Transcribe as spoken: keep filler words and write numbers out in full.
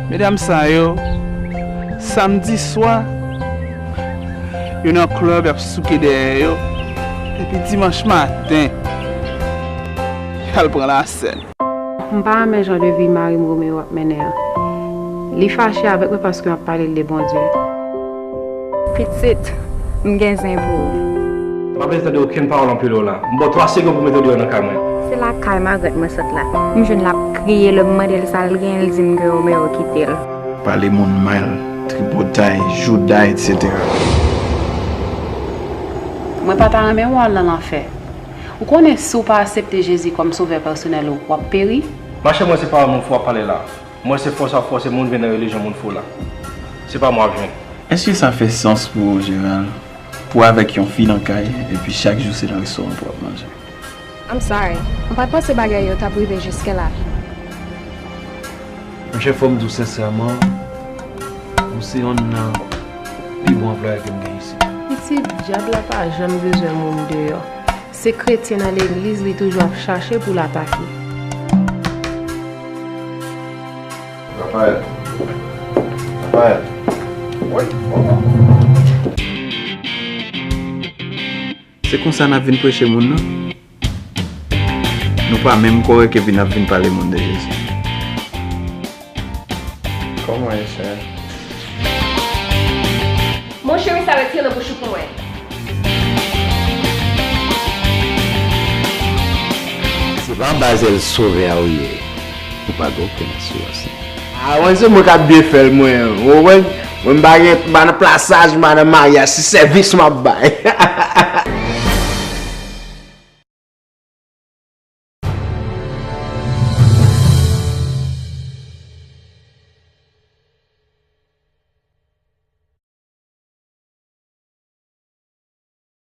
Medam sa yo, samdi swa, yo nan club, y ap souke dèyè yo, epi dimanch maten, y al pran lasèn. M pa renmen jan de vi mari m Romeo ap mennen an. Li fache avèk mwen paske m ap pale l de Bondye. Pitit, m gen zen pou ou. M pa bezwen tande okenn pawòl anpil w la. M ba w twa segonn pou w mete w deyò nan kay mwen. Se lakay Magrèt mwen sot la. M jwenn l ap kriye, lè m mande l sa l gen, l di m ke Romeo kite l. Pale moun mal, tripotay, jouda, etsetera. Mwen pa ta renmen wè w al nan lanfè. Ou konnen si w pa aksepte Jezi kòm Sovè pèsonèl ou, w ap peri. Machè, mwen se pawòl moun fò w ap pale la. Mwen se fòs w ap fòse moun vin nan relijyon moun fou la. Se pa mwen w ap jwenn. Èske sa fè sans pou ou, Gérald? Pou w avèk yon fi nan kay, epi chak jou se nan restoran pou w ap manje? I'm sorry. Mwen pa t panse bagay yo t ap rive jiske la. Monchè, fò m di w sensèman, ou se yonn nan pi bon anplwaye ke m gen isit. Pitit, dyab la pa janm bezwen moun deyò. Se kretyen nan legliz li toujou ap chache pou l atake. Raphaël. Raphaël. Wi. Se konsa n ap vin preche moun nan? Nou pa menm kòrèk epi n ap vin pale moun de Jezi. Kòman e, sè? Moncheri, sa retire nan bouch ou pou mwen. Se pa anba zèl Sovè a ou ye. Ou pa gen okenn asirans. A, mwen se mwen k ap byen fè l, mwen. Ou konprann? Mwen, m pa gen, m pa nan plasaj, m pa nan maryaj, se sèvis m ap bay.